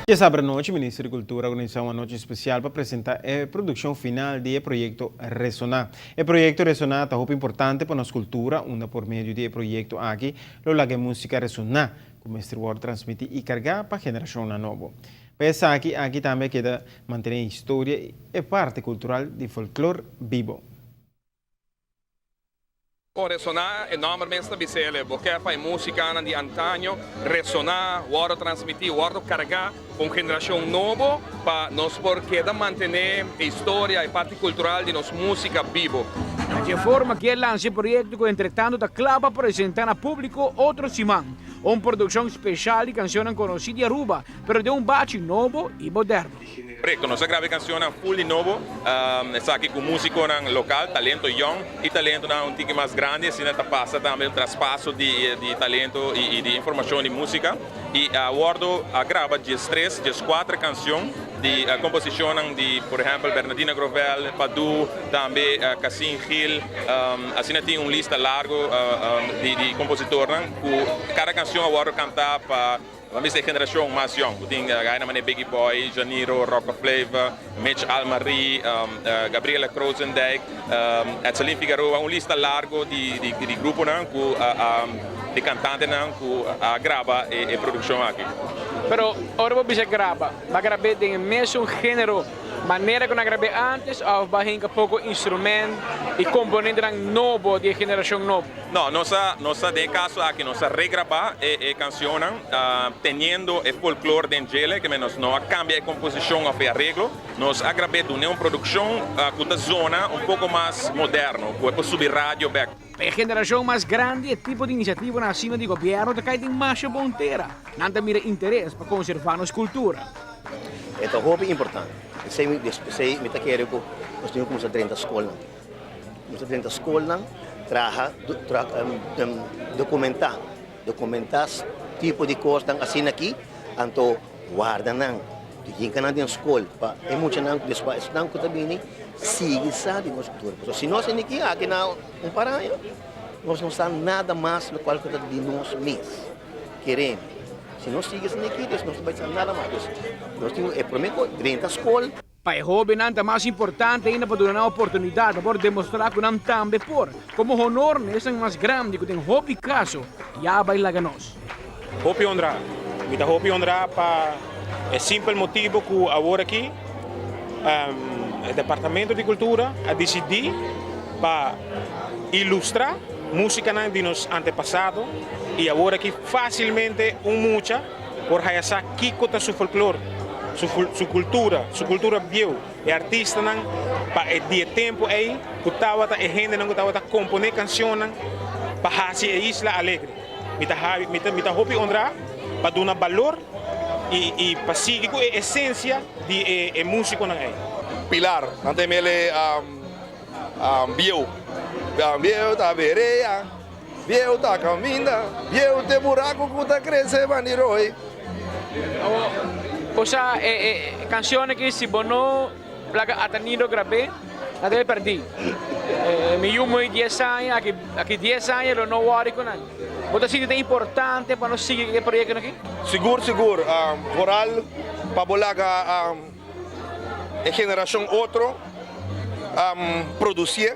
Diasabra anochi, Minister di Cultura a organisa un anochi special pa presenta e produccion final di e proyecto Resona. E proyecto Resona ta hopi importante pa nos cultura, unda por medio di e proyecto aki lo laga e musica resona, cu mester worde transmiti y carga pa generacionnan nobo. Pa esaki aki tambe a keda mantene e historia y e parti cultural di folklor bibo. Kon resoná, e nòmber mes ta bis'el, bo ke pa e músikanan di antaño resoná, wòrdu transmití, wòrdu kargá pa un generashon nobo pa nos por keda mantené e historia, e parti kultural di nos músika bibo. Na dje forma kier lansa e proyekto ku entretanto ta kla pa presentá na públiko otro siman. Un produkshon speshal di kanshonnan konosí di Aruba, pero den un bachi nobo i moderno. Proyecto. Nos a graba e cancionnan full di nobo, esaki cu musiconan local, talento young y talentonan un tiki mas grandi, asina ta pasa tambe un traspaso di talento y di informacion di musica. Y a wordo a graba diestres, diescuater cancion di composicionnan di por ehempel Bernadina Grovel, Padu, tambe Casin Gil, asina tin un lista largo di compositornan cu cada cancion a wordo canta pa. Nan bisa e generashon mas yòn ku tin gainan manera Biggie Boy, Janiro, Rocco Flava, Mitch Almarie, Gabriela Krozendijk, Etselin Figaroa, un lista largo di gruponan ku di kantantenan ku a graba e produkshon aki. Pero ora bo bisa graba, bo a grab'é den e mesun género manera ku nan a grab'é ántes òf bo a hinka poko instrument i komponentenan nobo di e generashon nobo? No, nos a, nos a, den e caso aki nos a regrabá e, e cancionnan, teniendo e folklor den djele, ke men nos no a cambia e composicion of e areglo, nos a grab'é dun'é un produccion cu ta zona un poco mas moderno, cu e por subi radio bek. Pa e generacion mas grandi e tipo di iniciativanan asina di gobierno ta cay den masha bon tera. Nan ta mira interes pa conserva nos cultura. E ta hopi importante. Esei mi, esei mi ta kere ku nos tin ku kuminsá drenta skolnan. Nos ta drenta skolnan traha dokumentá, dokumentá tipo di kosnan asina aki, anto warda nan, hinka nan den skol pa e muchanan despues esnan ku ta bini sigui sa di nos kultura. Pasobra si nos hende aki aki na un par aña nos no sa nada mas lokual ku ta di nos mes. Keremi, si nos sigui asina aki nos no ta bai sa nada mas. Nos tin e promé kos drenta skol. Pa e hóbennan ta mas importante ainda pa duna nan oportunidat pa por demostrá ku nan tambe por, komo honor na esnan mas grandi ku den hopi kaso ya a bai laga nos. Hopi honrá. Mi ta hopi honrá pa e simpel motibu ku awor aki e Departamento di Kultura a disidí pa ilustrá músikanan di nos antepasado i awor aki fásilmente un mucha por haya sa kiko ta su folklor, su su kultura, su kultura bieu, e artistanan pa e di e tempu ei ku tabata e hendenan ku tabata komponé kanshonnan pa hasi e isla alegre. Mi ta habi mi ta mi ta hopi honrá pa duna balor i i pa sigui ku e esensia di e e músikonan ei. Pilar, nan ta yam'el bieu, bieu ta berea. Bieu ta kaminda, bieu te buraku ku ta krese bandi roi. Osea e kanshon aki si bo no laga Atanido grab'é, nan ta bay pèrdí. Mi yu muy dies aña, aki aki dies aña lo no wòri ku nan. Bo ta sinti ta importante pa nos sigui e proyektonan aki? Sigur sigur, vooral pa bo laga e generashon otro produsié.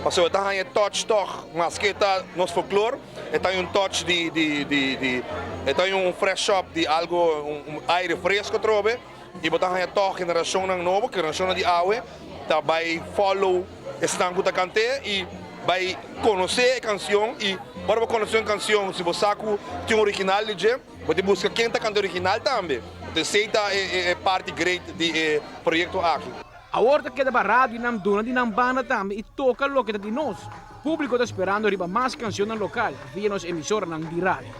Pasobra e ta haña e touch tòg, maske e ta nos folklor, e ta haña un touch di di di di e ta haña un fresh up di algo un aire fresco atrobe i bo ta haña tòg generashonnan nobo, generashonnan di awe ta bai follow esnan ku ta kant'é i bai konosé e kanshon i ora bo konosé un kanshon si bo sa ku tin un original di dje bo tin buska ken ta kanta e original tambe. Entonces esei ta e e parti great di e proyekto aki. Awor ta keda pa radionan duna di nan banda tambe i toka loke ta di nos. Públiko ta sperando riba mas kanshonnan lokal via nos emisoranan di radio.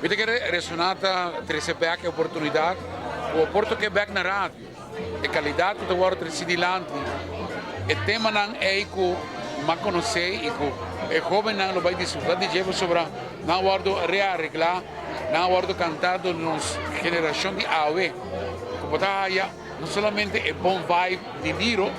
Mi ta kere resoná ta trese bèk e oportunidat ku bo por tok'é bèk na radio. E kalidat ku ta wòrdu tresí dilanti, e temanan ei ku m'a konosé i ku e hóbennan lo bai disfrutá di dje pasobra nan a wòrdu reareglá, nan a wòrdu kantá dor nos generashon di awe ku bo ta haya. No solamente e bon vibe di Niro,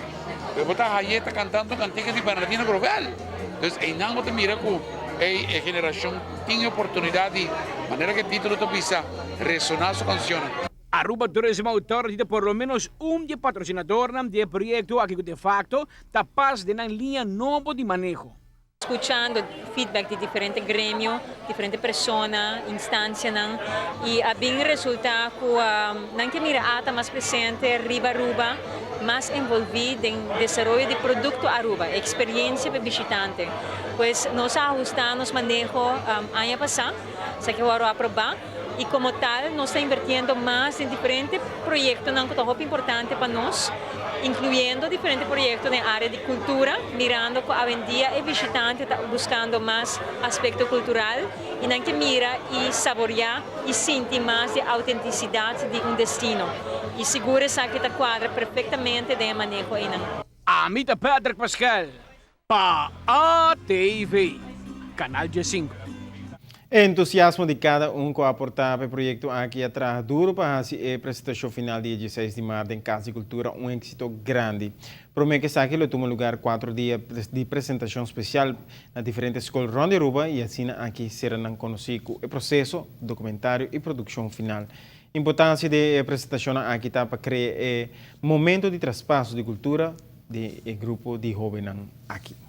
pero bo ta haye ta cantando cantica di Bernardino Grovel. Dus eynan bo ta mira cu ey e generacion tin e oportunidad di, manera cu e titulo ta bisa, resona su cancionnan. Aruba Tourism Authority ta por lo menos un di e patrocinadornan di e proyecto aki cu de facto ta pas den nan liña nobo di maneho. Scuchando feedback di diferente gremio, diferente persona, instancianan y a bin resulta cu nan ke mira ATA mas presente riba Aruba, mas envolvi den desaroyo di producto Aruba, experiencia pa e bishitante. Pues nos a ahusta nos maneho aña pasa, esaki awor a aproba. Y como tal nos ta invertiendo mas den diferente proyectonan cu ta hopi importante pa nos, incluyendo diferente proyecto den area di cultura, mirando cu awendia e bishitante ta buscando mas aspecto cultural y nan ke mira y saborea y sinti mas di autenticidad di un destino. Y sigur esaki ta cuadra perfectamente den e maneho eynan. Ami ta Patrick Pascal Pa ATV, Canal 15. E entusiasmo di kada un ku a aportá pa e proyekto aki a traha duru pa hasi e presentashon final di e dieseis di mart den Kas di Kultura un éksito grandi. Promé ku esaki lo tuma lugar kuatro dia di presentashon spesial na diferente skol rònt di Aruba i asina aki sera nan konosí ku e proseso, dokumentario i produkshon final. Importansia di e presentashonnan aki ta pa krea e momento di traspaso di kultura di e grupo di hóbennan aki.